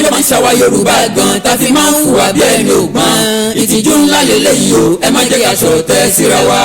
Ló máa ń ṣàwa Yorùbá gan tá fi máa ń hùwà bí ẹni ò gbọ́n? Ìtìjú ńlá lélẹ́yìí o, ẹ má jẹ́ ká ṣọ̀tẹ̀ síra wa.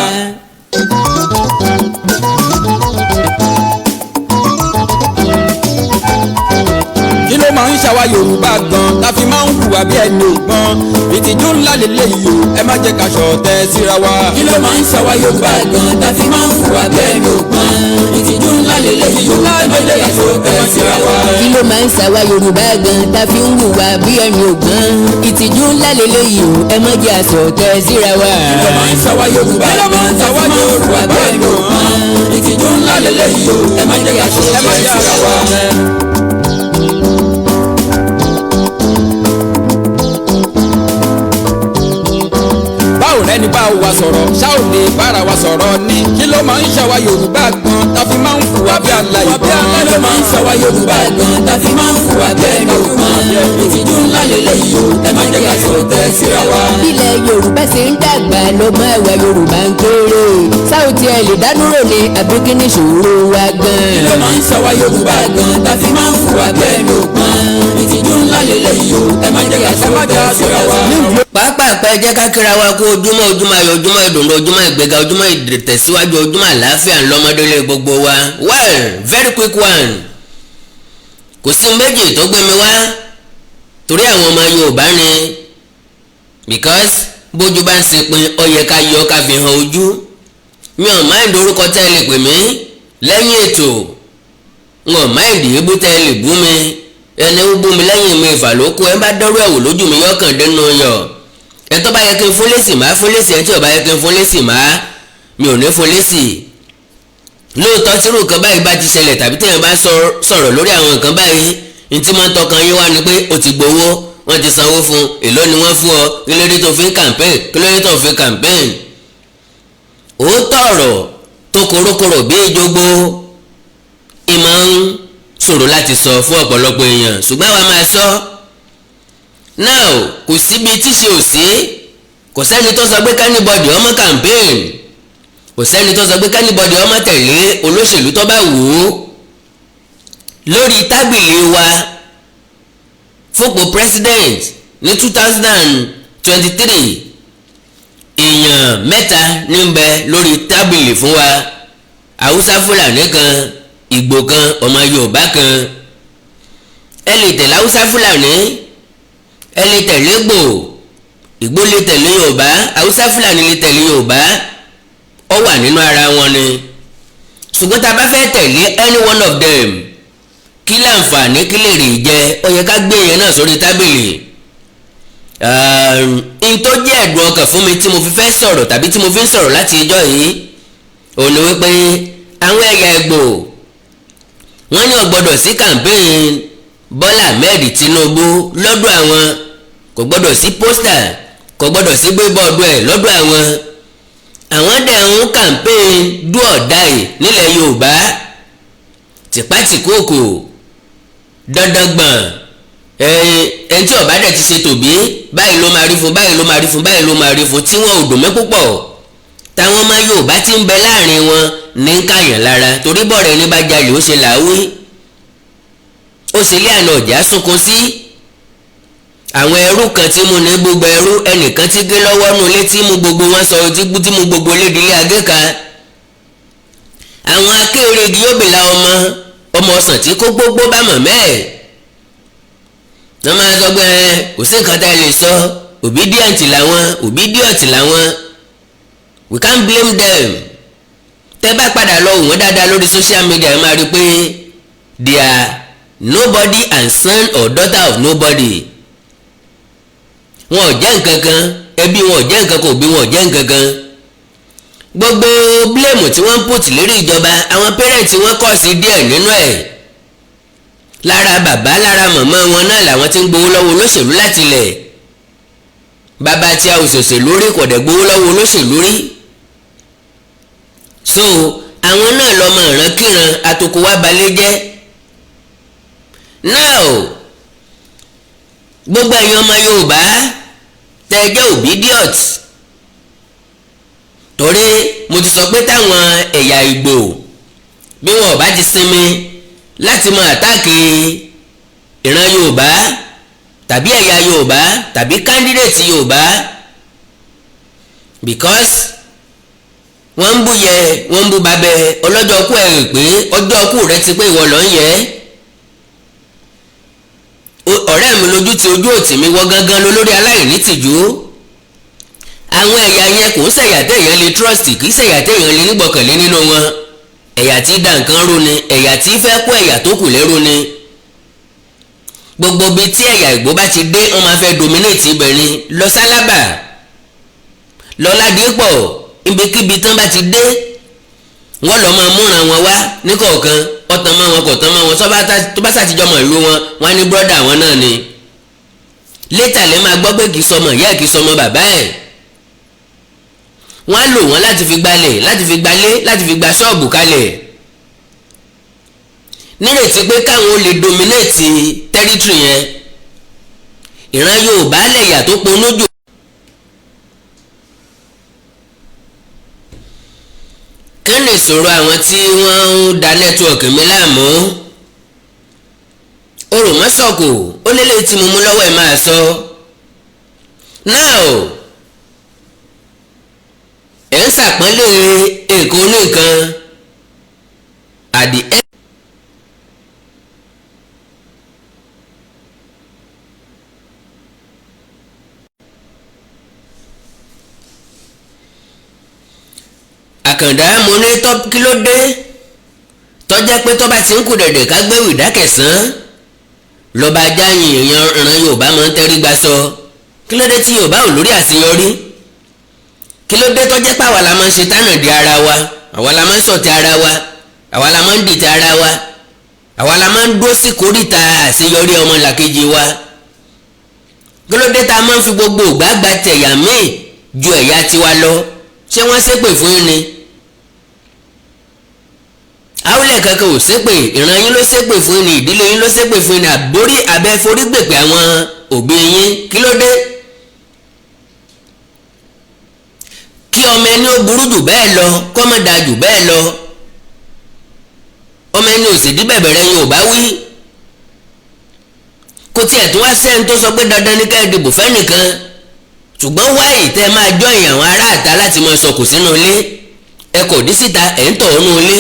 Kí ló máa ń ṣàwa Yorùbá gan tá fi máa ń hùwà bí ẹni ò gbọ́n? Ìtìjú ńlá lélẹ́yìí o, ẹ má jẹ́ ká ṣọ̀tẹ̀ síra wa. Kí ló máa ń ṣàwa Yorùbá gan tá fi máa ń hùwà bí ẹni ò gbọ́n? Ìtìjú ńlá lélẹ́yìí o, ẹ má jẹ́ ká ṣọ̀tẹ̀ síra wa. Kí ló máa ń ṣàwa Yorùbá gan tá fi ń hùwà bí ẹni ò gbọ́n? Ìtìjú ńlá lélẹ́yìí o, ẹ má jẹ́ àsọ̀tẹ̀ síra wa. Kí ló máa ń ṣàwa Yorùbá gan tá fi máa ń hùwà bí ẹni ò gbọ́n? Ìtìjú ńlá lélẹ́yìí o, ẹ má jẹ́ ká ṣọ̀tẹ̀ síra wa. Báwo rẹni bá wa sọ̀rọ̀, ṣá ò lè bára wa sọ̀rọ̀ ni? Kí ló máa ń ṣàwa Yorùbá gan tá fi máa ń hùwà bí aláìgbọ́n? Kí ló máa ń ṣàwa Yorùbá gan tá fi máa ń hùwà bí ẹni ò gbọ́n? Ìtìjú ńlá lélẹ́yìí o, ẹ má jẹ́ ká ṣọ̀tẹ̀ síra wa. Bílẹ̀ Yorùbá ṣe ń dàgbà lọ́mọ ẹ̀wà Yorùbá ń kéré, sáùtì ẹ̀ lè dádúró ni àbí kí ni ìṣòro wa gan? Kí ló máa ń ṣàwa Yorùbá gan tá fi máa ń hùwà bí ẹni ò gbọ́n? Ìtìjú ńlá lélẹ́yìí o, ẹ má jẹ́ ká ṣọ̀tẹ̀ síra wa. Pàápàá ẹ jẹ́ ká kíra wa kú ojúmọ́, ojúmọ́ ayọ̀, ojúmọ́ ìdùnnú, ojúmọ́ ìgbéga, ojúmọ́ ìtẹ̀síwájú, ojúmọ́ àlàáfíà ńlọmọdélé gbogbo wa. Well, very quick one, kò sí méjì tó gbé mi wá torí àwọn ọmọ Yorùbá ni, because bójú bá ń sepin, ó yẹ ká yọ ká fi hàn ojú. Mi ò mind orúkọ tẹ́ ẹ lè pè mí lẹ́yìn ètò, n ò mind ebú tẹ́ ẹ lè bú mi. Ẹni ó bú mi lẹ́yìn mi, ìfàlókù ẹ bá dọ́rọ́ ẹ̀wò lójú mi, yọkàn dénú yọ. Ẹ tó bá yẹ kí n fún lésì, máa fún lésì. Ẹ tí ò bá yẹ kí n fún lésì, máa mi ò ní fún lésì. Lóòótọ́, tírú nǹkan báyìí bá ti ṣẹlẹ̀ tàbí téèyàn bá sọ̀rọ̀ lórí àwọn nǹkan báyìí, ní tí máa ń tọkàn yín wá ni pé ó ti gbowó, wọ́n ti sanwó fún. Èló ni wọ́n fún ọ? Kí ló dé tó fi ń campaign? Kí ló dé tó fi campaign? Òótọ́ ọ̀rọ̀ tó korokoro bí ejogbo ìmọ̀ ń ṣòro láti sọ fún ọ̀pọ̀lọpọ̀ èèyàn, ṣùgbọ́n àwa máa sọ. Now, kò síbi tí ṣe ò sí. Kò sẹ́ni tó sọ pé k'anybody ọmọ campaign, kò sẹ́ni tó sọ pé k'anybody ọmọ tẹ̀lé olóṣèlú tó bá wù ú. Lórí tábìlì wa fúnpò president ní 2023, èèyàn mẹ́ta ní ń bẹ lórí tábìlì fún wa: Haúsá Fúlàní kan, Ìgbò kan, ọmọ Yorùbá kan. Ẹ lè tẹ̀lé Haúsá Fúlàní, ẹ lè tẹ̀lé Ìgbò, Ìgbò lè tẹ̀lé Yorùbá, Haúsá Fúlàní lè tẹ̀lé Yorùbá, ó wà nínú ara wọn ni. Ṣùgbọ́n tá a bá fẹ́ tẹ̀lé any one of them, kí láǹfààní, kí lè rè jẹ? Ó yẹ ká gbé yẹn náà sórí tábìlì. N tó jẹ́ ẹ̀dùn ọkàn fún mi tí mo fi fẹ́ sọ̀rọ̀ tàbí tí mo fi ń sọ̀rọ̀ láti ijọ́ yìí, òun ni wípé àwọn ẹ̀yà Ìgbò, wọ́n ní ó gbọ́dọ̀ sí campaign Bọ́lá Ahmed Tinubu lọ́dọ̀ àwọn, kò gbọ́dọ̀ sí poster, kò gbọ́dọ̀ sí billboard ẹ̀ lọ́dọ̀ àwọn. Àwọn dẹ̀ ń campaign do or die nílẹ̀ Yorùbá, tìpátìkóòkò, dandan gbọ̀n. Ẹni tí ọba dẹ̀ ti ṣe tòbí, báyìí ló máa rí fún, báyìí ló máa rí fún, báyìí ló máa rí fún, tí wọn ò dùn mí púpọ̀. Táwọn ọmọ Yorùbá ti ń bẹ láàrin wọn ní káyàn lára, torí bọ̀rẹ̀ ní bá jalè, ó ṣe làwí, ó ṣe lé àná ọ̀jà sunkún sí àwọn ẹrú kan tí mú ní gbogbo ẹrú, ẹnìkan tí gé lọ́wọ́ nù létí mú gbogbo wọn sọ tí mú gbogbo lédìlé agéka. Àwọn akéèrègì yóò bìlà ọmọ ọmọ ọsàn tí kó gbogbo bá mọ̀ mẹ́ẹ̀. Wọ́n máa sọ pé kò sí nǹkan tá ẹ lè sọ, obedient làwọn, obedient làwọn. We can't blame them. Tẹ́ bá padà lọ wò wọ́n dáadáa lórí social media, ẹ máa rí i pé they are nobody and son or daughter of nobody. Wọn ò jẹ́ nǹkan kan, ẹbí wọn ò jẹ́ nǹkan kan, òbí wọn ò jẹ́ nǹkan kan. Gbogbo blame tí wọ́n ń put lérí ìjọba, àwọn parents wọn kọ̀ sí díẹ̀ nínú ẹ̀. Lára bàbá, lára màmá wọn náà làwọn tí ń gbowó lọ́wọ́ olóṣèlú láti ilẹ̀. Bàbá tí a ò ṣòṣèlú rí kò dẹ̀ gbowó lọ́wọ́ olóṣèlú rí. So àwọn náà lọ́mọ ìrankíran atoko wa balẹ̀ jẹ́. Now, gbogbo ẹ̀yin ọmọ Yorùbá tẹ́ ẹ jẹ́ obedient, torí mo ti sọ pé táwọn ẹ̀yà Ìgbò bí wọn ò bá ti sinmi láti máa attack ìran Yorùbá. Tàbí ẹ̀yà Yorùbá tàbí candidate Yorùbá, because wọ́n ń bú yẹ, wọ́n ń bú babẹ ọlọ́jọ́ kú ẹ̀ rè pé ọjọ́ kú rẹ ti pé, ìwọ lọ́ ń yẹ. Ọ̀rẹ́ mi, lójú ti ojú òtì mi wọ́ gángan lólórí aláìní tìjú. Àwọn ẹ̀yà yẹn kò ń ṣẹ̀yà téèyàn lè trust, kì í ṣẹ̀yà téèyàn lè nígbọ̀kànlé nínú wọn. Ẹ̀yà tí dà nǹkan rú ni, ẹ̀yà tí fẹ́ kó ẹ̀yà tó kù lẹ́rú ni. Gbogbo bíi tí ẹ̀yà Ìgbò bá ti dé, wọ́n máa fẹ́ dominate ibẹ̀ ni. Lọ sálábà, lọ Ládìpọ̀, ibikíbi tán bá ti dé, wọ́n lọ máa múra wọn wá níkọ̀ọ̀kan. Ọ̀tàn mọ́ wọn, kò tán mọ́ wọn, tó bá ṣàtijọ́ mọ̀ ìlú wọn, wọn á ní brother wọn náà ni. Later lè máa gbọ́ pé kì í sọmọ ìyá ẹ̀, kì í sọmọ bàbá ẹ̀. Wọ́n á lò wọ́n láti fi gbalẹ̀, láti fi gbalé, láti fi gba ṣọ́ọ̀bù kalẹ̀, nírètí pé káwọn ó lè dominate territory yẹn. Ìran Yorùbá lẹ̀yà tó ponú jù. Kí ni ìṣòro àwọn tí wọ́n ń da network mi láàmú? Oròmọ́sọ̀kò ó lélẹ̀ tí mo mú lọ́wọ́ ẹ̀ máa sọ now. Ẹ̀ ń ṣàpọ́nlé nǹkan oníkan at the end. Àkàndá, mo ní tọ́, kí ló dé tọ́já pé tọ́ bá ti ń kú dẹ̀dẹ̀ ká gbé ìdákẹ̀sán lọ́ba ajáyìn èèyàn ìran Yorùbá máa ń tẹ́rí gba sọ? Kí ló dé tí Yorùbá ò lórí àṣeyọrí? Kí ló dé tọ́jẹ́ pàwa la máa ń ṣe tánà di ara wa, àwa la máa ń sọ̀tẹ̀ ara wa, àwa la máa ń dìtẹ̀ ara wa, àwa la máa ń dúró sí kórìíta àṣeyọrí ọmọlàkejì wa? Kí ló dé tá a máa ń fi gbogbo ògbàgbà tẹ̀yà míì ju ẹ̀yà tiwa lọ? Ṣé wọ́n ṣépè fún yín ni? Àwùlẹ̀ kankan ò ṣépè. Ìran yín ló ṣépè fún yín ni? Ìdílé yín ló ṣépè fún yín ni? Àbórí abẹ́ forí gbèpè àwọn òbí yín? Kí ló dé? Kí ọmọ ẹni ó burú jù bẹ́ẹ̀ lọ, kó má dáa jù bẹ́ẹ̀ lọ, ọmọ ẹni ò sì dí bẹ̀bẹ̀rẹ̀ yín ò bá wí. Kò tiẹ̀ tún wá sẹ́ni tó sọ pé dandan ní ká ẹ dìbò fẹ́nìkan, ṣùgbọ́n wáyé tẹ́ máa jọyìn àwọn aráàta láti máa sọkò sínú ilé, ẹ kò dí síta, ẹ̀ ń tọ̀ ọ́nú ilé,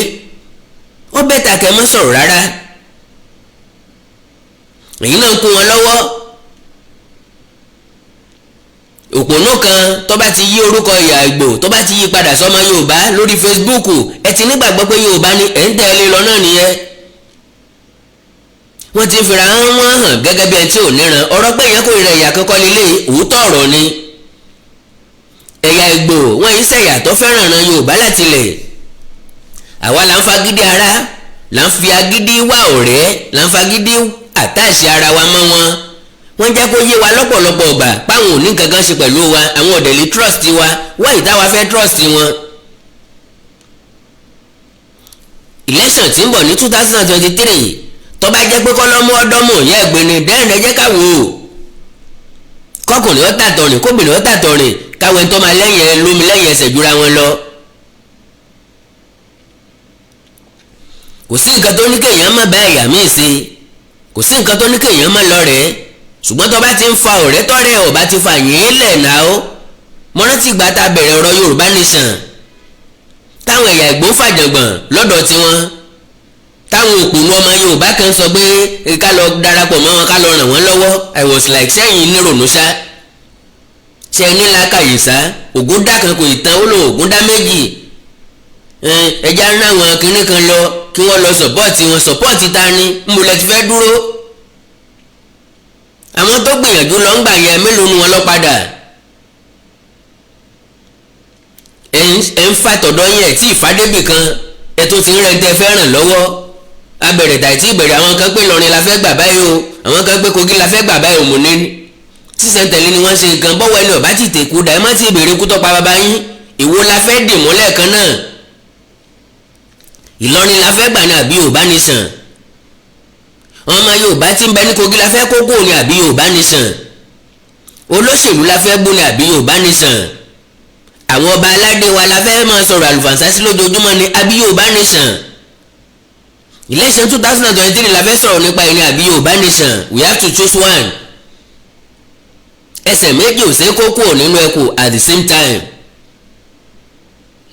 ó better kẹ́ má sọ̀rọ̀ rárá. Èyí náà kún wọn lọ́wọ́. Òpònú kan tó bá ti yí orúkọ ìyá Ìgbò, tó bá ti yí padà sọmọ Yorùbá lórí Facebook, ẹ ti nígbàgbọ́ pé Yorùbá ni ẹ̀ ń tẹ̀lé lọ náà nìyẹn. Wọ́n ti fira wọ́n hàn gẹ́gẹ́ bí ẹni tí ò níran. Ọ̀rọ̀ pé èèyàn kò rẹ̀ ẹ̀yà kankan lélẹ̀, òótọ́ ọ̀rọ̀ ni. Ẹ̀yà Ìgbò wọ́n yìí ṣẹ̀yà tó fẹ́ràn ran Yorùbá láti lẹ̀. Àwa là ń fagídí ara, là ń fi agídí wá ọ̀rẹ́, là ń fagídí àtàṣe ara wa mọ́ wọn. Wọ́n jẹ́ kó yé wa lọ́pọ̀lọpọ̀ ọgbà páwọn ò ní nǹkan kan ṣe pẹ̀lú wa, àwọn ọ̀dẹ̀ lè trust wa. Wọ́n ìta wa fẹ́ trust wọn. Election tí ń bọ̀ ní 2023, tó bá jẹ́ pé kọ́lọ́mú ọdọ́mù yẹ ẹ̀gbin ni dẹ́rìn, ẹ jẹ́ ká wò ó. Kọkùnrin ó tàtọ̀rìn, kóbìnrin ó tàtọ̀rìn, káwọn ẹni tó máa lẹ́yìn ẹ lómi lẹ́yìn ẹsẹ̀ jura wọn lọ. Kò sí nǹkan tó ní kéèyàn má bá ẹ̀yà míì ṣe, kò sí nǹkan tó ní kéèyàn má lọ rẹ̀, ṣùgbọ́n tó bá ti ń fa ọ̀rẹ́ tọ́rẹ́ ọ̀ bá ti fa yín lẹ̀ náà ó. Mo rántí ìgbà tá a bẹ̀rẹ̀ ọ̀rọ̀ Yorùbá Nation, táwọn ẹ̀yà Ìgbò fàjàngbọ̀n lọ́dọ̀ tiwọn, táwọn òpònú ọmọ Yorùbá kan sọ pé ká lọ darapọ̀ mọ́ wọn, ká lọ ràn wọ́n lọ́wọ́. I was like, sẹ́yìn nírònú ṣá? Ṣe ní làákàyè ṣá? Ògùn dá kan kò ì tán, ó lòun ògùn dá méjì. Ẹja ń rán àwọn kinní kan lọ kí wọ́n lọ support wọn. Support ta ni? Ń bolẹ̀ ti fẹ́ dúró? Àwọn tó gbìyànjú lọ ń gbà yẹn, mélòó nu wọn lọ padà? Ẹ̀ ń fa tọ̀dọ̀ yẹn ẹ̀ tí ìfádébì kan, ẹ̀ tó ti ń rẹ̀ ń tẹ́ fẹ́ ràn lọ́wọ́. Abẹ̀rẹ̀ tàì tí ìbẹ̀rẹ̀, àwọn kan pé Ìlọrin la fẹ́ gbà báyìí o, àwọn kan pé Kogi la fẹ́ gbà báyìí o. Mò ní sísẹ̀ntẹ̀lé ni wọ́n ṣe nǹkan bọ́wọ́ ẹni ọ̀bá ti tẹ̀kú dà, ẹ má ti béèrè kú tọ́pa bàbá yín. Èwo la fẹ́ dì mú lẹ́ẹ̀kan náà? Ìlọrin la fẹ́ gbà ní àbí Yorùbá Nation? Ọmọ Yorùbá tí ń bẹ ní Kogi la fẹ́ kókó ní àbí Yorùbá Nation? Olóṣèlú la fẹ́ bú ní àbí Yorùbá Nation? Àwọn ọba aládé wa la fẹ́ máa sọ̀rọ̀ àlùfànṣá sí lójoojúmọ́ ní àbí Yorùbá Nation? Election 2023 la fẹ́ sọ̀rọ̀ nípa ẹni àbí Yorùbá Nation? We have to choose one. Ẹsẹ̀ méjì ò ṣeé kó kúrò nínú ẹkù at the same time.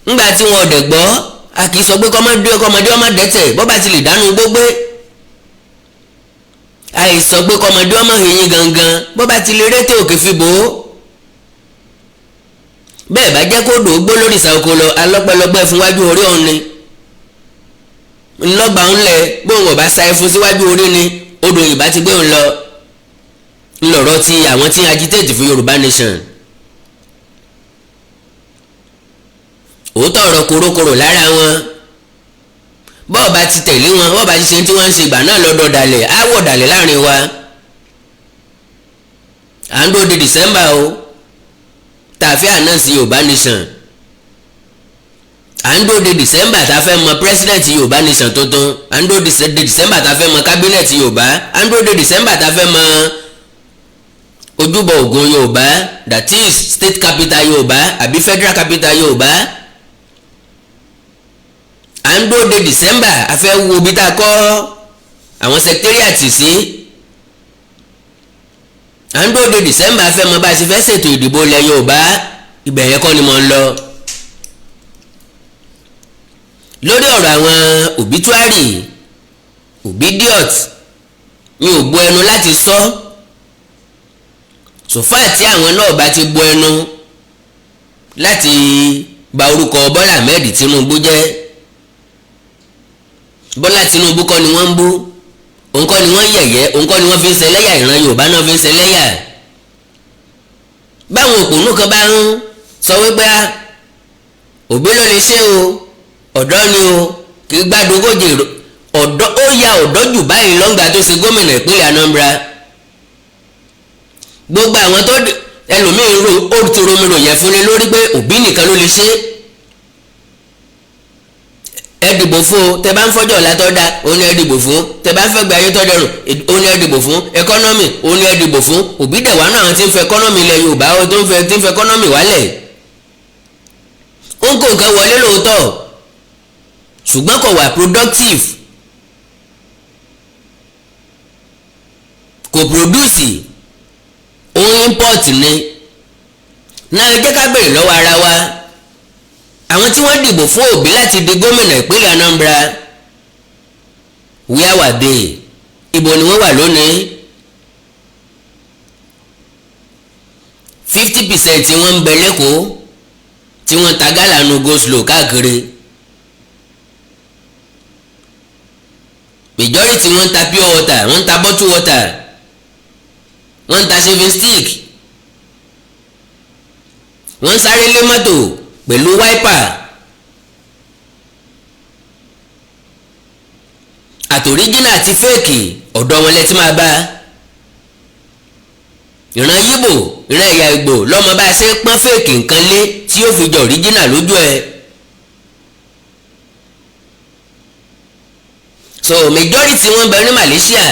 Ńgbà tí wọn ọ̀dẹ̀ gbọ́, a kì í sọ pé kọ́mọdé kọ́mọdé ọmọ dẹ́tẹ̀ bọ́ bá ti lè dánú gbógbé. Àìsọ pé kọ́mọdé ọmọ eyín gangan bọ́ bá ti lè rétè òkè fi bò ó. Bẹ́ẹ̀ bá jẹ́ kó dòógbó lórí ìsàkó lọ, alọ́pẹ́lọpẹ́ fún wájú orí òun ni ńlọgbà ńlẹ̀. Bóun ọba sa ẹfun síwájú orí ni, odò ìbá ti gbé òun lọ. Ńlọrọ ti àwọn tí agitate fún Yorùbá nation, òótọ́ ọ̀rọ̀ korokoro lára wọn. Bọ́ọ̀bá ti tẹ̀lé wọn, bọ́ọ̀bá ti ṣe tí wọ́n ń ṣe, ìgbà náà lọ́dọ̀ dàlẹ̀ áwọ̀ dàlẹ̀ láàrin wa. À ń dóde December o, tàfẹ́ ànáǹsì Yorùbá nation. À ń dóde December tá a fẹ́ mọ president Yorùbá nation tuntun. À ń dóde December tá a fẹ́ mọ cabinet Yorùbá. À ń dóde December tá a fẹ́ mọ ojúbọ Ògún Yorùbá, that is state capital Yorùbá àbí federal capital Yorùbá. À ń dóde December, a fẹ́ wo bí tá a kọ́ àwọn secretariat sí. À ń dóde December, a fẹ́ mọ bá a ṣe fẹ́ ṣètò ìdìbò ilẹ̀ Yorùbá. Ibẹ̀ yẹn kọ́ ni mo ń lọ. Lórí ọ̀rọ̀ àwọn obituary, obidiot, mi ò bo ẹnu láti sọ. Sòfà tí àwọn náà bá ti bo ẹnu láti bà orúkọ Bọ́lá Ahmed Tinubu jẹ́, Bọ́lá Tinubu kọ́ ni wọ́n ń bú, òun kọ́ ni wọ́n ń yẹ̀yẹ́, òun kọ́ ni wọ́n fi ń ṣẹlẹ́yà. Ìran Yorùbá náà fi ń ṣẹlẹ́yà. Báwọn òpònú kan bá ń sọ wípé Òbí ló lè ṣe o, ọ̀dọ́ ni o, kì í gbádùn ogójì ọ̀dọ́, ó ya ọ̀dọ́ jù báyìí lọ́ngbà tó ṣe gómìnà ìpínlẹ̀ Anambra. Gbogbo àwọn tó ẹlòmíín ro, ó ti romiro yẹn fún ni lórí pé Òbí nìkan ló lè ṣe. Ẹ dìbò fún o, tẹ bá ń fọjọ́ ọ̀la tó da, òun ni ẹ dìbò fún. Tẹ bá ń fẹ́ gba ayé tó dẹrùn, òun ni ẹ dìbò fún. Economy, òun ni ẹ dìbò fún. Òbí dẹ̀ wá náà, àwọn tí ń fẹ́ economy ilẹ̀ Yorùbá, ó tó ń fẹ́, tí ń fẹ́ economy wálẹ̀. Ó ń kó nǹkan wọlé lóòótọ́, ṣùgbọ́n kò wà productive, kò produce, òun import ni. Náà ẹ jẹ́ ká béèrè lọ́wọ́ ara wa, àwọn tí wọ́n dìbò fún Òbí láti di gómìnà ìpínlẹ̀ Anambra, where were they? Ibo ni wọ́n wà lónìí? 50% wọ́n ń bẹ lẹ́kọ̀ọ́ tí wọ́n ta gálà nu go slow káàkiri. Majority wọ́n ń ta pure water, wọ́n ń ta bottle water, wọ́n ń ta shaving stick, wọ́n ń sáré lé mọ́tò pẹ̀lú wiper. Àtòríjìnà àti fake, ọ̀dọ̀ wọn lẹ ti máa bá. Ìran Yíbò, ìran ẹ̀yà Ìgbò lọ́mọ bá a ṣe pọ́n fake nǹkan lé tí yóò fi jọ original lójú ẹ̀. So majority wọ́n bẹ ní Malaysia,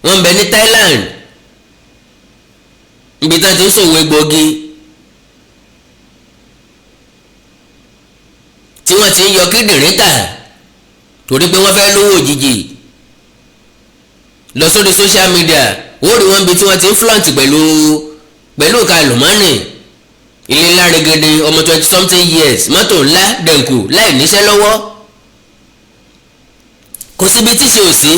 wọ́n bẹ ní Thailand, níbi tí wọ́n ti ń ṣòwò egbòogi, tí wọ́n ti ń yọ kíndìnrín tà torí pé wọ́n fẹ́ lówó òjijì. Lọ sórí social media, ó rí wọn bí tí wọ́n ti ń flaunt pẹ̀lú nǹkan àlùmọ́nì, ilé ńlá regede, ọmọ 20 something years, mọ́tò ńlá dẹ̀nkù láì níṣẹ́ lọ́wọ́. Kò síbi tí ṣe ò sí.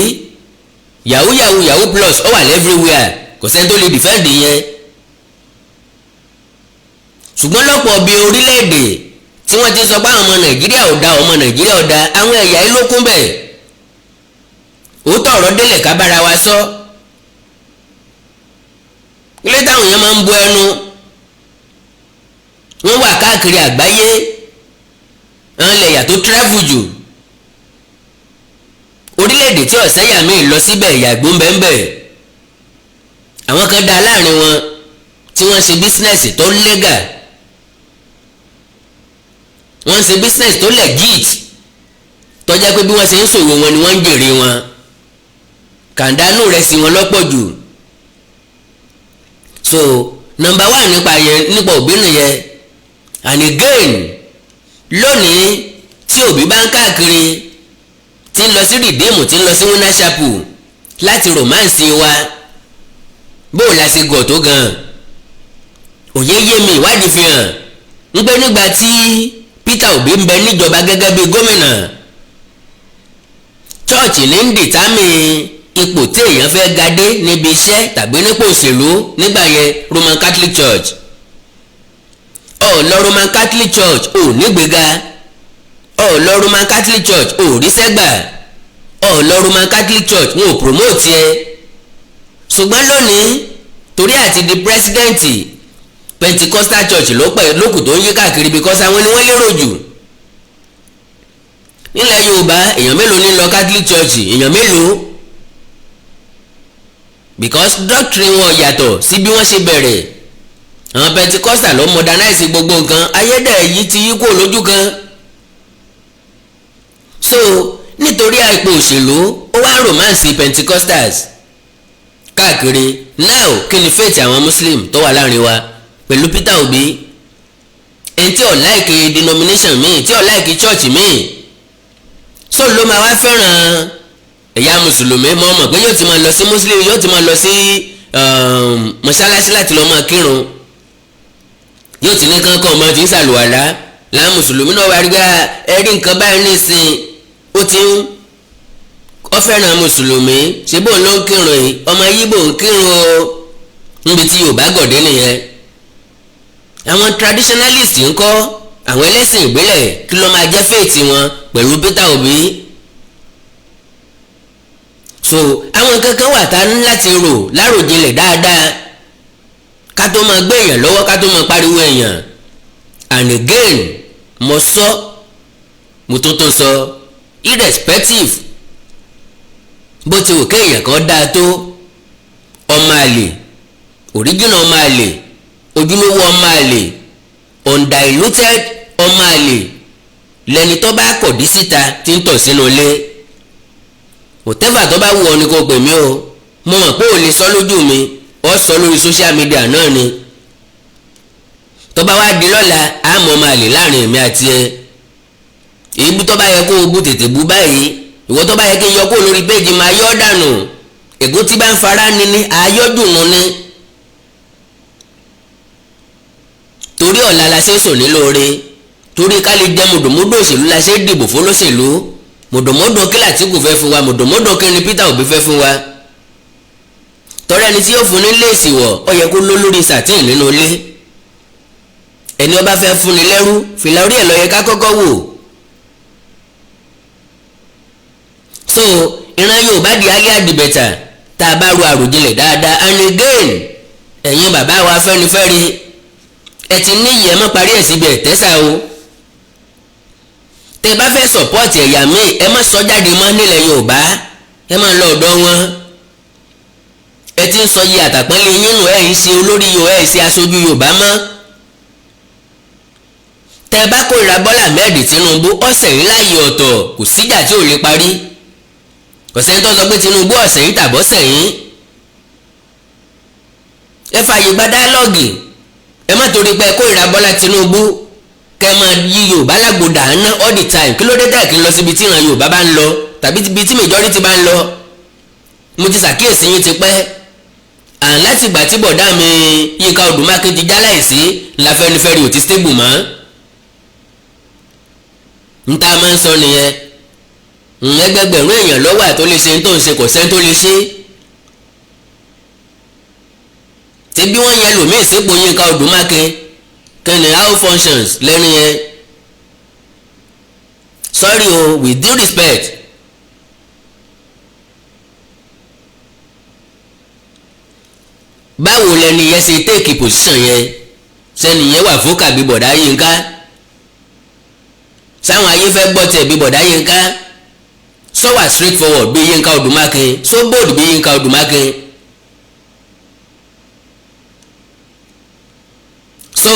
Yahoo yahoo yahoo plus ó wà everywhere, kò sẹ́ni tó lè defend yẹn. Ṣùgbọ́n lọ́pọ̀ bíi orílẹ̀-èdè tí wọ́n ti sọ pé àwọn ọmọ Nàìjíríà ò da, ọmọ Nàìjíríà ò da, àwọn ẹ̀yà yìí ló kún bẹ́ẹ̀. Òótọ́ ọ̀rọ̀ délẹ̀ ká bára wa sọ. Ilé táwọn èèyàn máa ń bu ẹnu, wọ́n wà káàkiri àgbáyé, àwọn ilẹ̀ tó travel jù, orílẹ̀-èdè tí ọ̀sẹ́yà míì lọ síbẹ̀, ìyàgbó ń bẹ́ẹ̀ bẹ́ẹ̀. Àwọn kan dá láàrin wọn tí wọ́n ṣe business tó legal, wọ́n ṣe business tó legit, tó jẹ́ pé bí wọ́n ṣe ń ṣòwò wọn ni wọ́n ń jèrè wọn. Kàńdánù rẹ̀ sí wọn lọ́pọ̀ jù. So number one nípa yẹn, nípa Òbí nìyẹn. And again, lónìí tí Òbí bá ń káàkiri, tí ń lọ sí Redeem, tí ń lọ sí Winner Chapel láti romance wa, Bó o la ṣe gọ̀ tó gan? Òye yé mi. Ìwádìí fi hàn ń pé nígbà tí Peter Obi ń bẹ níjọba gẹ́gẹ́ bí gómìnà, church ní ń determine ipò tí èèyàn fẹ́ ga dé níbi iṣẹ́ tàbí nípò òṣèlú nígbà yẹn. Roman Catholic Church, ọ̀ lọ Roman Catholic Church, ò nígbéga. Ọ̀ lọ Roman Catholic Church, ò ríṣẹ́ gbà. Ọ̀ lọ Roman Catholic Church, wọn ò promote ẹ. Ṣùgbọ́n lónìí, torí àti di president, Pentecostal Church ló pẹ̀ lókù tó ń yí káàkiri, because àwọn ni wọ́n lérò jù nílẹ̀ Yorùbá. Èèyàn mélòó ní lọ Catholic Church? Èèyàn mélòó? Because doctrine wọn yàtọ̀ sí bí wọ́n ṣe bẹ̀rẹ̀. Àwọn Pentecostal ló modernize gbogbo nǹkan. Ayédè yìí ti yí kúrò lójú kan. So nítorí àìpò òṣèlú, ó wá romance Pentecostals káàkiri. Now, kí ni fate àwọn Muslim tó wà láàrin wa pẹ̀lú Peter Obi, ẹni tí ò like denomination míì, tí ò like church míì? So ló máa wá fẹ́ràn ẹ̀yà mùsùlùmí? Mọ́ mọ̀ pé yóò ti máa lọ sí Muslim, yóò ti máa lọ sí mọ́ṣáláṣí láti lọ́ọ́ máa kírun, yóò ti ní kánkán ọmọ tí ń ṣàlùwàlá. Làwọn mùsùlùmí náà wá rí gbá ẹrí nǹkan báyìí nísìn, ó ti ń ó fẹ́ràn mùsùlùmí. Ṣé bóun ló ń kírun yìí? Ọmọ Yíbò ń kírun o. Níbi tí Yorùbá gọ̀dé nìyẹn. Àwọn traditionalist ń kọ́, àwọn ẹlẹ́sìn ìbílẹ̀, kí ló máa jẹ́ fate wọn pẹ̀lú Peter Obi? So àwọn kankan wà tá ní láti rò láròjinlẹ̀ dáadáa ká tó máa gbé èèyàn lọ́wọ́, ká tó máa pariwo èèyàn. And again, mo sọ, mo tó tó sọ, irrespective bó ti wù kéèyàn kan dáa tó, ọmọ àlè, original ọmọ àlè, ojúlówó ọmọ àlè, undiluted ọmọ àlè lẹni tó bá kọ̀dí síta tí ń tọ̀ sínú ilé. Whatever tó bá wù ọ́ ni kò pè mí o. Mo mọ̀ pé ò lè sọ lójú mi, ó sọ lórí social media náà ni. Tó bá wá di lọ́la, àmọ́ ọmọ àlè láàrin èmi àti ẹ. Èébú tó bá yẹ kó o bú, tètè bú báyìí. Ìwọ tó bá yẹ kí n yọ kó lórí péjì, máa yọ ọ́ dànù. Ègún tí bá ń fara ni ní àyọ́dùnú ni. Torí ọ̀la la ṣe ń sùn ní lóore, torí ká lè jẹ́ mùdùmúdù òṣèlú la ṣe ń dìbò fún lóṣèlú. Mùdùmúdù kí l'Àtíkù fẹ́ fún wa? Mùdùmúdù kí ni Peter Obi fẹ́ fún wa? Torí ẹni tí yóò fún ní léèsì wọ̀, ó yẹ kó ló lórí satin nínú ilé. Ẹni ó bá fẹ́ fún ni lẹ́rú, fìlà orí ẹ̀ ló yẹ ká kọ́kọ́ wò. So ìran Yorùbá di earlier the better, tá a bá ro àròjinlẹ̀ dáadáa. And again, ẹ̀yin bàbá wa Afẹ́nifẹ́re, ẹ ti níyì, ẹ má parí ẹ̀ síbi ẹ̀tẹ́sà o. Tẹ bá fẹ́ support ẹ̀yà míì, ẹ má sọ jáde mọ́ nílẹ̀ Yorùbá, ẹ má lọ ọ̀dọ̀ wọn. Ẹ ti ń sọ yìí àtàpọ́nlé yín nù. Ẹ̀ ń ṣe olórí Yorùbá, ẹ̀ ṣe aṣojú Yorùbá mọ́. Tẹ bá kórìíra Bọ́lá Ahmed Tinubu, ọ̀sẹ̀ yìí láàyè ọ̀tọ̀, kò síjà tí ò lè parí. Kò sẹ́ni tó sọ pé Tinubu ọ̀sẹ̀ yìí tàbọ̀sẹ̀ yìí. Ẹ fààyè gba dialogue. Ẹ má torí pé kórìíra Bọ́lá Tinubu, kẹ́ ẹ máa yí Yorùbá lágbódà ná all the time. Kí ló dé tẹ̀ kí n lọ síbi tí ìran Yorùbá bá ń lọ tàbí ibi tí majority bá ń lọ? Mo ti ṣàkíyèsí yín ti pẹ́ àn. Láti ìgbà tí bọ̀dá mi Yínká Odùmákin ti jáláìsí, l'Afẹ́nifẹ́re ò ti stable mọ́. N tá a máa ń sọ nìyẹn. Ẹgbẹgbẹ̀rún èèyàn ló wà tó lè ṣe tó ń ṣe, kò sẹ́ni tó lè ṣe. Tí bí wọ́n yẹn lòmíì sípò Yínká Odùmákin, kí ni how functions lẹ́nu yẹn? Sorry o, with due respect. Báwo lẹni yẹn ṣe take position yẹn? Sẹ́ni yẹn wà fún kàbí bọ̀dá Yínká? Sáwọn ayé fẹ́ gbọ́ tiẹ̀ bí bọ̀dá Yínká? Sọ wà straight forward bí Yínká Odùmákin? So bold bí Yínká Odùmákin? So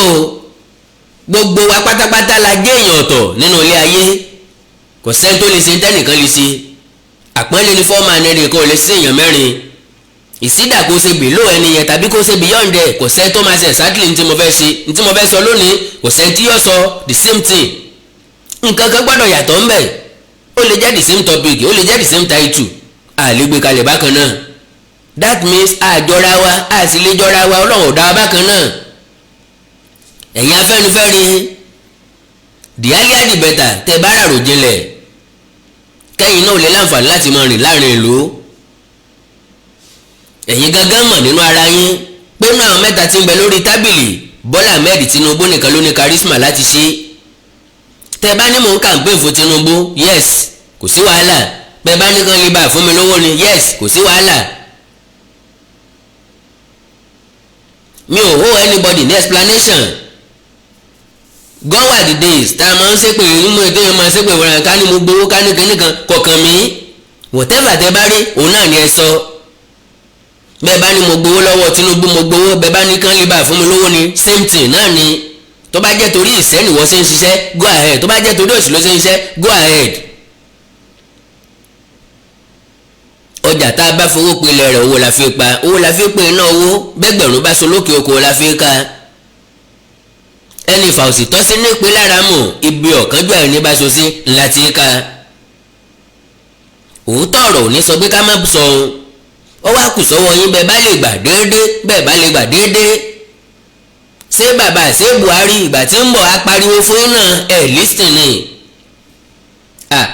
gbogbo wa pátápátá la jẹ́ èèyàn ọ̀tọ̀ nínú ilé ayé. Kò sẹ́ni tó lè ṣe tẹ́nìkan lè ṣe. Àpọ́nlé ni fọ́ọ̀mù anẹ́rìn kan ò lè ṣe èèyàn mẹ́rin. Ìsídà kó ṣe below ẹni yẹn tàbí kó ṣe beyond ẹ̀. Kò sẹ́ni tó máa ṣe exactly ní tí mo fẹ́ ṣe, ní tí mo fẹ́ sọ lónìí. Kò sẹ́ni tí yóò sọ the same thing. Nǹkan kan gbọ́dọ̀ yàtọ̀ ńbẹ̀. Ó lè jẹ́ the same topic, ó lè jẹ́ the same title, a lè gbé kalẹ̀ bákan náà. That means àjọra wa, a sì lè jọra wa. Ọlọ́run ò dá wa bákan náà. Ẹ̀yin Afẹ́nifẹ́re, the earlier the better. Tẹ́ bá ràrò jinlẹ̀, kẹ́yìn náà ò lè láǹfààní láti máa rìn láàrin ìlú. Ẹ̀yin gangan mọ̀ nínú ara yín pé nínú àwọn mẹ́ta tí ń bẹ lórí tábìlì, Bọ́lá Ahmed Tinubu nìkan ló ní charisma láti ṣe. Tẹ́ bá ní mò ń campaign fún Tinubu, yes, kò sí wàhálà. Bẹ́ẹ̀ bá ní kan lè bá fún mi lówó ni, yes, kò sí wàhálà. Mi ò owe anybody ní explanation. Gone were the days tá a máa ń ṣépè nínú ètò yẹn, máa ṣépè wọ́n ká ní mo gbowó, ká ní kinní kan kọ̀ọ̀kan mi. Whatever tẹ́ bá rí, òun náà ni ẹ sọ. Bẹ́ẹ̀ bá ní mo gbowó lọ́wọ́ Tinubu, mo gbowó. Bẹ́ẹ̀ bá ní kán lè bá fún mi lówó ni, same thing náà ni. Tó bá jẹ́ torí ìṣẹ́ ni wọ́n ṣe ń ṣiṣẹ́, go ahead. Tó bá jẹ́ torí òṣì ló ṣe ń ṣiṣẹ́, go ahead. Ọjà tá a bá fowó pilẹ̀ rẹ̀, owó la fi pa, owó la fi pè iná owó. Bẹ́gbẹ̀rún bá so lókè oko la fi ká. Ẹni ìfà òsì tọ́sí ní ìpín lára mọ̀, ibi ọ̀kánjú àìní bá so sí ńlá ti ká. Òótọ́ ọ̀rọ̀ ò ní sọ pé ká má sọ ohun ó wá kù sọ́wọ́ yín. Bẹ́ẹ̀ bá lè gbà déédé, bẹ́ẹ̀ bá lè gbà déédé. Ṣé bàbá, ṣé Buhari ìgbà tí ń bọ̀ á pariwo fún yín náà ẹ̀ lísìn ni?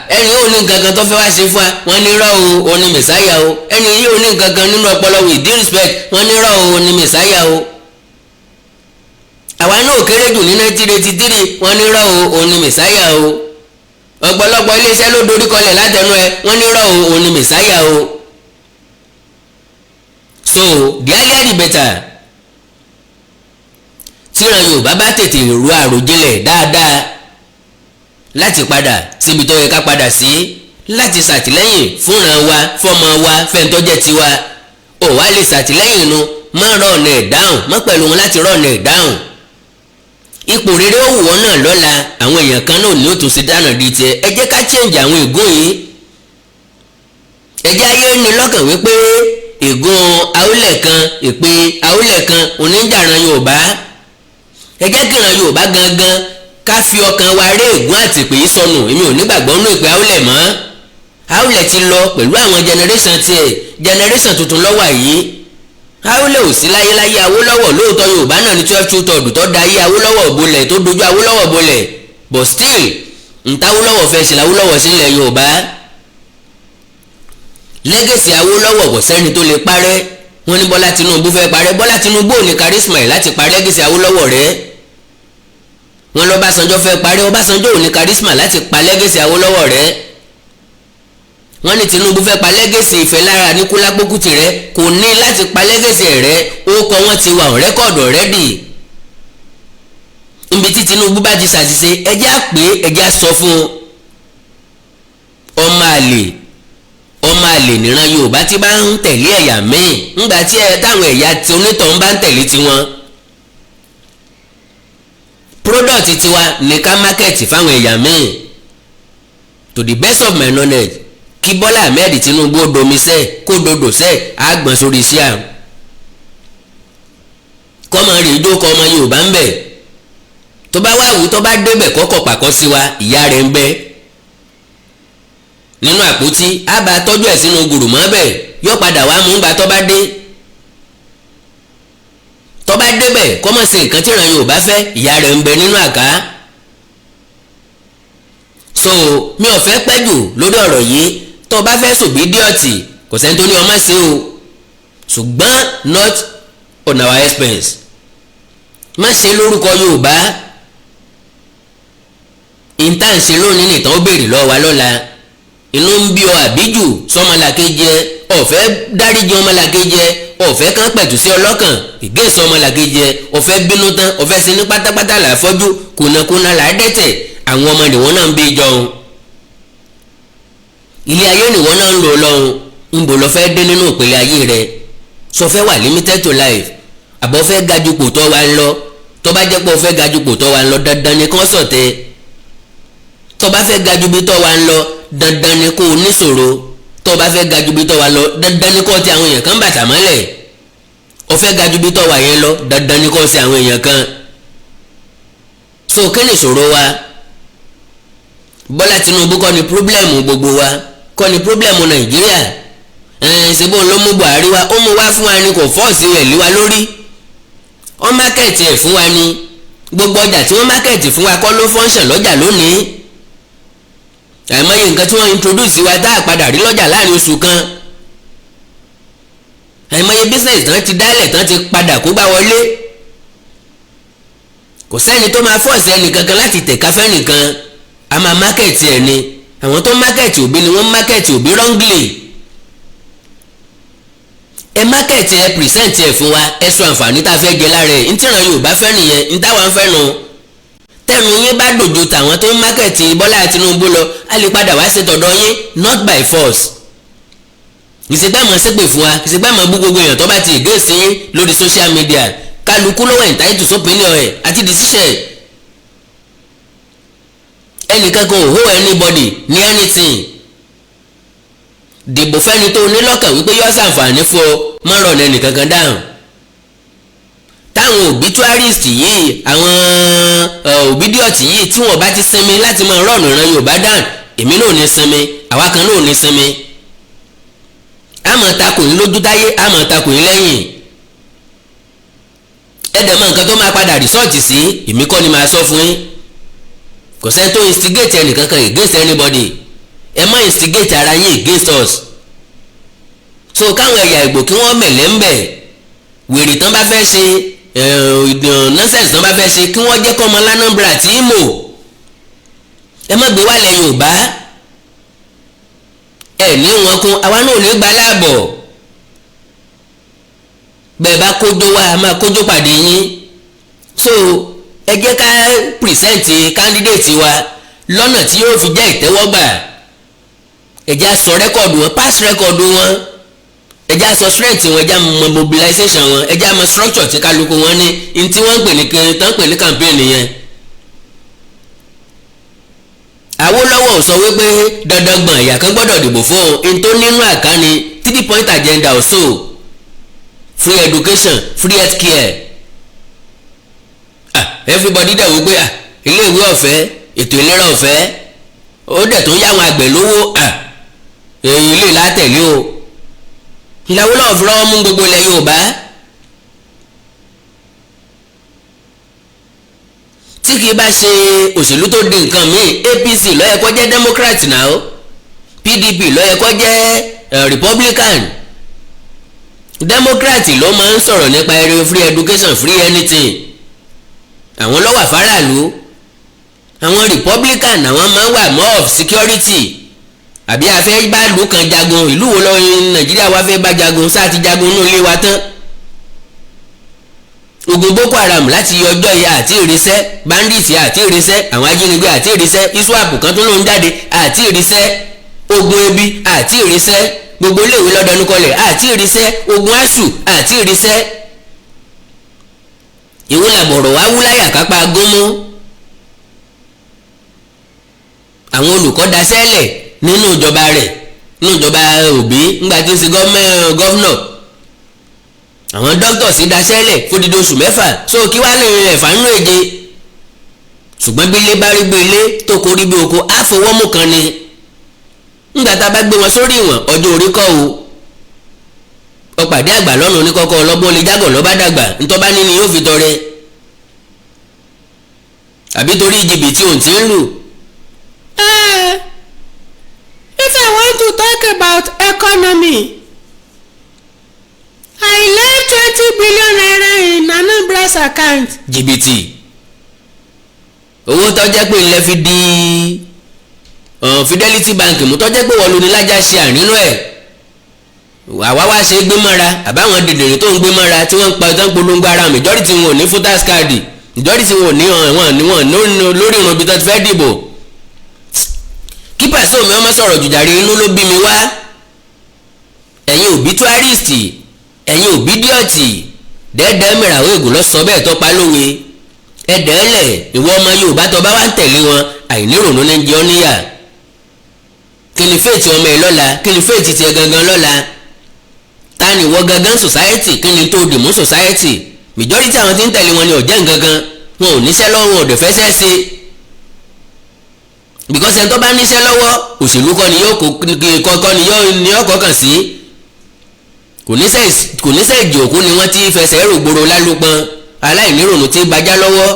Ẹni yóò ní nǹkan kan tó fẹ́ wá ṣe fún wa, wọ́n ní rọ́ o, òun ni mẹ̀sáyà o. Ẹni yóò ní nǹkan kan nínú ọpọlọ, with due respect, wọ́n ní rọ́ o, òun ni mẹ̀sáyà o. Àwa náà kéré jù ní 1983, wọ́n ní rọ́ o, òun ni mẹ̀sáyà o. Ọ̀pọ̀lọpọ̀ iléeṣẹ́ ló dorí kọlẹ̀ látẹnu ẹ, wọ́n ní rọ́ o, òun ni mẹ̀sáyà o. So the earlier the better. Tíran Yorùbá bá tètè ru àròjinlẹ̀ dáadáa láti padà síbi tó yẹ ká padà sí, láti ṣàtìlẹ́yìn fúnra wa, fọ́mọ wa, fẹ́ntọ́jẹ́ tiwa, ò wá lè ṣàtìlẹ́yìn nu, má rọ̀ ọ̀nà ẹ̀ dáhùn, má pẹ̀lú wọn láti rọ̀ ọ̀nà ẹ̀ dáhùn. Ipò rere ó wù wọ́n náà lọ́la, àwọn èèyàn kan náà ní ó tún ṣe dáná di tiẹ̀. Ẹ jẹ́ ká change àwọn ègún yìí. Ẹ jẹ́ ayé ní lọ́kàn wípé ègún àwùlẹ̀ kan, èpè àwùlẹ̀ kan oníjàrán Yorùbá. Ẹ jẹ́ kí ìran Yorùbá gangan ká fi ọkàn wa rí ègún àti ìpè yìí sọnù. Èmi ò nígbàgbọ́ nínú ìpè àwùlẹ̀ mọ́. Àwùlẹ̀ ti lọ pẹ̀lú àwọn generation tiẹ̀, generation tuntun lọ́wọ́ yìí. Àwùlẹ̀ ò sí láyéláyé. Awólọ́wọ̀ lóòótọ́ Yorùbá náà ní 12 2/3 tó da ayé Awólọ́wọ̀ bolẹ̀, tó dojú Awólọ́wọ̀ bolẹ̀, but still ntàwólọ́wọ̀ fẹ́ ṣe làwólọ́wọ̀ sí ilẹ̀ Yorùbá. Legacy Awólọ́wọ̀ kò sẹ́ni tó lè parẹ́. Wọ́n ní Bọ́lá Tinubu fẹ́ parẹ́. Bọ́lá Tinubu ò ní charisma ẹ̀ láti parẹ́ legacy Awólọ́wọ̀ rẹ̀. Wọ́n lọ́básanjọ́ fẹ́ parẹ́. Ọbásanjọ́ ò ní charisma láti pa legacy Awólọ́wọ̀ rẹ̀. Wọ́n ní Tinubu fẹ́ pa legacy Ìfẹ́lára Aníkúlápó Kútì rẹ̀. Kò ní láti pa legacy rẹ̀. Ó kọ́ wọ́n ti wà on record already. Níbi tí Tinubu bá ti ṣàṣìṣe, ẹjẹ́ á pè é, ẹjẹ́ á sọ fún un. Ọmọ àlè, ọmọ àlè níran Yorùbá tí bá ń tẹ̀lé ẹ̀yà míì ńgbà tí ẹ táwọn ẹ̀yà tí onítọ̀hún bá ń tẹ̀lé tiwọn. Product tiwa ní ká market fáwọn ẹ̀yà míì. To the best of my knowledge, kí Bọ́lá Ahmed Tinubu ó domi sẹ́, kó dodo sẹ́, àgbọ̀n sórí iṣẹ́ à kọ́mọ rè jókòó. Ọmọ Yorùbá ń bẹ̀, tó bá wà wù, tó bá débẹ̀, kọ́kọ́ pàkọ́ sí wa. Ìyá rẹ̀ ń bẹ nínú àpótí, á bá tọ́jú ẹ̀ sínú gùrùmọ́ bẹ̀, yóò padà wá mú gbà tó bá dé. Tó bá débẹ̀, kọ́mọ̀ sí nǹkan tí ìran Yorùbá fẹ́, ìyá rẹ̀ ń bẹ nínú àká. So mi ò fẹ́ pẹ́ jù lórí ọ̀rọ̀ yìí. Tó bá fẹ́ sòbídíọ̀tì, kò sẹ́ni tó ní ọmọ sí o, ṣùgbọ́n not on our expense. Má ṣe lórúkọ Yorùbá. Ìta ń ṣe lónìí nìtàn ó béèrè lọ́wọ́ wa lọ́la. Inú ń bí ọ àbíjù sọmọlàkejì ẹ, ọ̀fẹ́ dáríjì ọmọlàkejì ẹ, ọ̀fẹ́ kan pẹ̀tù sí ọlọ́kàn ìgéèsì ọmọlàkejì ẹ, ọ̀fẹ́ bínú tán, ọ̀fẹ́ sí ní pátápátá là fọ́jú, kùnàkùnà là á dẹ́tẹ̀. Àwọn ọmọ nìwọ́n náà ń bí jọun, ilé ayé nìwọ́n náà ń lò lọ́hùn. Ń bò lọ fẹ́ dé nínú ìpele ayé rẹ? Sọ fẹ́ wà limited to life, àbọ̀ fẹ́ ga ju pò tó wa ń lọ? Tó bá jẹ́ pé o fẹ́ ga ju pò tó wa ń lọ, dandan ni kán sọ̀tẹ̀. Tó bá fẹ́ ga ju bí tó wa ń lọ, dandan ni kó o níṣòro. Tó bá fẹ́ ga ju bí tó wa lọ, dandan ni kó o ti àwọn èèyàn kan bàtà mọ́lẹ̀. O fẹ́ ga ju bí tó wa yẹn lọ, dandan ni kó o ṣe àwọn èèyàn kan. So kí ni ìṣòro wa? Bọ́lá Tinubu kọ́ ni problem gbogbo wa, kọ́ ni problem Nàìjíríà. Ṣe bóun ló mú Buhari wá? Ó mú wá fún wa ni, kò force ẹ̀ lé wa lórí. Wọ́n market ẹ̀ fún wa ni. Gbogbo ọjà tí wọ́n market fún wa kọ́ ló function lọ́jà lónìí. Àìmọye nǹkan tí wọ́n introduce wa tá a padà rí lọ́jà láàrin oṣù kan. Àìmọye business tán ti dálẹ̀ tán ti padà kó gbá wọlé. Kò sẹ́ni tó máa force ẹnì kankan láti tẹ̀ka fẹ́nìkan. A máa market ẹ̀ ni. Àwọn tó market Obi ni wọ́n market Obi wrongly. Ẹ market ẹ, present ẹ fún wa, ẹ sọ àǹfààní tá a fẹ́ jẹ lára ẹ̀. Ntìràn Yorùbá fẹ́ nìyẹn, ntàwọn fẹ́ nu. Tẹnu yín bá dòjò tàwọn tó ń market Bọ́lá Tinubu lọ, á lè padà wá sí tọ̀dọ̀ yín, not by force. Ìsìgbà mọ̀ ṣépè fún wa, ìsìgbà mọ̀ bú gbogbo èèyàn tó bá ti against yín lórí social media. Kálukú ló wà entitled to opinion ẹ̀ àti decision. Ẹnìkan kan ò owe anybody ní anything. Dìbò fẹ́ni tó ní lọ́kàn wípé yóò ṣàǹfààní fún ọ, mọ́rọ̀ ní ẹnìkankan dáhùn. Táwọn obituarist yìí, àwọn Obidiot yìí, tí wọ́n bá ti sinmi láti máa run ìran Yorùbá dáhùn, èmi náà ò ní sinmi, àwa kan náà ò ní sinmi. Àmọ́ takò yín lójú táyé, àmọ́ takò yín lẹ́yìn. Ẹ̀dẹ̀ mọ nǹkan tó máa padà result sí, èmi kọ́ ni màá sọ fún yín. Kò sẹ́ni tó instigate ẹnìkankan against anybody. Ẹ má instigate ara yín against us. So káwọn ẹ̀yà Ìgbò kí wọ́n mẹ̀lẹ́ ń bẹ̀. Wèrè tán bá fẹ́ ṣe, nonsense tán bá fẹ́ ṣe, kí wọ́n jẹ́ kọ́mọ l'Anambra àti Imo. Ẹ má gbé wálẹ̀ Yorùbá. Ẹ ní wọn kún, àwa náà ò ní gbà láàbọ̀. Bẹ́ẹ̀ bá kójó wá, a máa kójó pàdé yín. So ẹ jẹ́ ká present candidate wa lọ́nà tí yóò fi jẹ́ ìtẹ́wọ́gbà. Ẹ jẹ́ á sọ record wọn, past record wọn. Ẹ jẹ́ á sọ strength wọn. Ẹ jẹ́ á mọ mobilization wọn. Ẹ jẹ́ á mọ structure tí kálukú wọn ní ní tí wọ́n ń pè ní tán ń pè ní campaign yẹn. Awólọ́wọ̀ sọ wípé dandan gbọ̀n ẹ̀yà kan gbọ́dọ̀ dìbò fún un. N tó nínú àkáni three point agenda also: free education, free health care. Ah, everybody dẹ̀ wípé, ah, iléèwé ọ̀fẹ́, ètò ìlera ọ̀fẹ́, ó dẹ̀ tó yá àwọn àgbẹ̀ lówó. Ah, èyí lè látẹ̀lé o. Ìlàwólọ́wọ̀ fi rọ́wọ́ mú gbogbo ilẹ̀ Yorùbá. Tí kì í bá ṣe òṣèlú tó di nǹkan míì, APC ló yẹ kó jẹ́ Democrat náà, PDP ló yẹ kó jẹ́ Republican. Democrat ló máa ń sọ̀rọ̀ nípa eré free education, free anything. Àwọn ló wà fáráàlú. Àwọn Republican, àwọn máa ń wà more of security, àbí a fẹ́ bá ìlú kan jagun. Ìlú wo lọ Nàìjíríà wá fẹ́ bá jagun? Sáà ti jagun inú ilé wa tán. Ogun Boko Haram láti ọjọ́ yìí àti ìrísẹ́, bandits àti ìrísẹ́, àwọn ajínigbé àti ìrísẹ́, ISWAP kan tó ló ń jáde àti ìrísẹ́, ogun ebi àti ìrísẹ́, gbogbo iléèwé lọ́dọọdún àti ìrísẹ́, ogun ASUU àti ìrísẹ́. Ìwọ làbọ̀rọ̀ wá wúláyà kápá gómó. Àwọn olùkọ́ daṣẹ́lẹ̀ nínú ìjọba rẹ̀, nínú ìjọba Òbí ńgbà tí ń ṣe governor. Àwọn doctors daṣẹ́lẹ̀ fódìdí oṣù 6. So kí wàá lè rìn ẹ̀fà nínú èje? Ṣùgbọ́n bí ilé bá rí bí ilé tó korí bí oko, àfọwọ́mù kan ni. Ńgbà tá a bá gbé wọn sórí ìwọ̀n, ọjọ́ orí kọ́ o. Ọ̀pàdé àgbà lọ́nà oníkọ́kọ́, ọlọ́gbọ́n lè jágọ̀ lọ́ba dàgbà, ntọ́ba ní ni yóò fi tọrẹ, àbí torí jìbìtì òun ti ń lù. If I want to talk about economy, I left ₦20 billion in Anambra's account. Jìbìtì owó tó jẹ́ pé ilẹ̀ fi di Fidelity Bank mú, tó jẹ́ pé wọ́n lu ní lájà ṣe àrínú ẹ̀, àwa wá ṣe gbé mọ́ra. Àbáwọn dìdìrín tó ń gbé mọ́ra tí wọ́n ń pa tán polongo ara, majority wọn ò ní voters card, majority wọn ò ní wọn ní wọn lórí ìrùn ibi tó ti fẹ́ dìbò. Kí pàṣẹ omi ọmọ sọ̀rọ̀ jùjàre, inú ló bí mi wá. Ẹ̀yin obituarist, ẹ̀yin Obidiot, dẹ́ẹ̀dẹ́ mìràwó ègùn lọ sọ bẹ́ẹ̀ tọ́pa lówe. Ẹ̀dẹ́ẹ̀lẹ̀ ìwọ ọmọ Yorùbá tó bá wá ń tẹ̀lé wọn, àìníròónú ní jẹ́ ọ́ níyà. Kí ni fate ọmọ ẹ lọ́la? Kí ni fate tiẹ̀ gangan lọ́la? Ta ni ìwọ gangan society? Kí ni tó dì mú society? Majority àwọn tí ń tẹ̀lé wọn ni ọ̀jẹ̀ ngangan. Wọn ò níṣẹ́ lọ́wọ́, wọn ò dẹ̀ fẹ́ ṣẹ́ ṣe, because ẹni tó bá níṣẹ́ lọ́wọ́, òṣèlú kọ́ ni yóò kọ́ ni yóò kọ́ kàn sí. Kò ní sẹ́ ìjì òkú ni wọ́n ti fẹsẹ̀ rògbòrò lálùpọ̀n aláìnírònú tí bajá lọ́wọ́.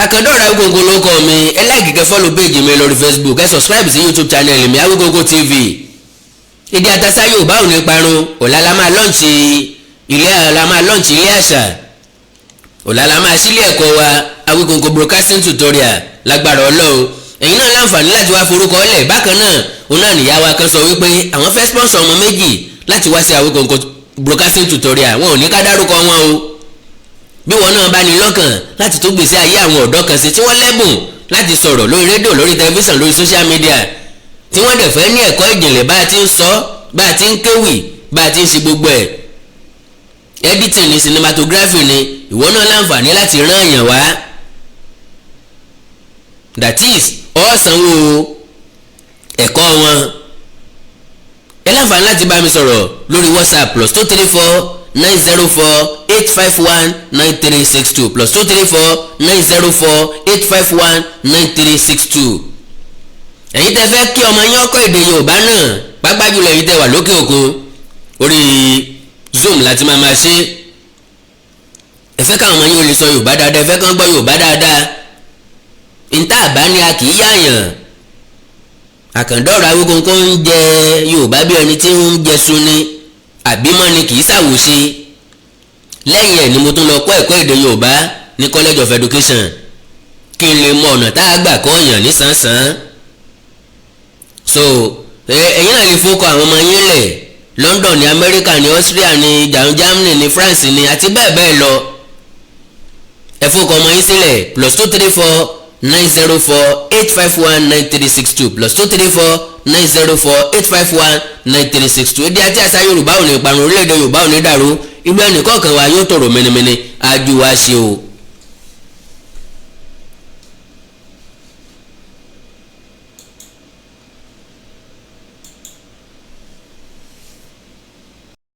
Àkàndọ̀rọ̀ Awikonko ló kọ́ mi. Ẹ like, kẹ́ follow page mi lórí Facebook, ẹ subscribe sí YouTube channel mi, Awikonko TV. Èdè àtàṣà Yorùbá ò ní parun. Ọ̀la la máa launch ilé, la máa launch ilé àṣà. Ọ̀la la máa sílé ẹ̀kọ́ wa, Awikonko Broadcasting Tutorial. Lágbára Ọlọ́run, ẹ̀yin náà láǹfààní láti wá forúkọ lẹ̀. Bákan náà, òun náà nìyá wa kan sọ wípé àwọn fẹ́ sponsor ọmọ méjì láti wá sí Awikonko Broadcasting Tutorial. Wọn ò ní ká dárúkọ wọn o. Bí wọn náà bá ní lọ́kàn láti tó gbèsè ayé àwọn ọ̀dọ́ kan sí tí wọ́n lẹ́bùn láti sọ̀rọ̀ lórí rédíò, lórí tẹlifíṣàn, lórí social media, tí wọ́n dẹ̀ fẹ́ ní ẹ̀kọ́ ìjìnlẹ̀, bá a ti ń sọ, bá a ti ń kéwì, bá a ti ń ṣe gbogbo ẹ̀, editing ni, cinematography ni, ìwọ náà láǹfààní láti rán èèyàn wá. That is, ó sanwó ẹ̀kọ́ wọn. Ẹ láǹfààní láti bá mi sọ̀rọ̀ lórí WhatsApp, +234 904 851 9362, +234 904 851 9362. Ẹ̀yin tẹ́ fẹ́ kí ọmọ yín ọkọ èdè Yorùbá náà, pàápàá jùlọ ẹ̀yin tẹ́ wà lókè òkun, orí Zoom láti máa ṣe. Ẹ fẹ́ káwọn ọmọ yín ó lè sọ Yorùbá dáadáa, ẹ fẹ́ kán gbọ́ Yorùbá dáadáa. Níta àbá ni a kì í yáàyàn. Àkàndọ̀rọ̀ Awikonko ń jẹ Yorùbá bí ẹni tí ń jẹ sun ni, àbímọ ni, kì í ṣàwòṣe. Lẹ́yìn ẹ̀ ni mo tún lọ kọ́ ẹ̀kọ́ èdè Yorùbá ní College of Education, kí n lè mọ ọ̀nà tá a gbà kọ́ ọ̀yàn nísànsán. So ẹ̀yin náà lè fọkọ àwọn ọmọ yín lẹ̀, London ní, America ní, Austria ní, Germany ní, France ní, àti bẹ́ẹ̀ bẹ́ẹ̀ lọ. Ẹ fọkọ ọmọ yín sílẹ̀, +234 904 851 9362, +234 904 851 9362. Èdè àti àṣà Yorùbá ò ní parun, orílẹ̀-èdè Yorùbá ò ní dàrú, ìlú ẹnìkọ̀ọ̀kan wa yóò tòrò mẹ́nimẹ́ni, ájú wa ṣe o.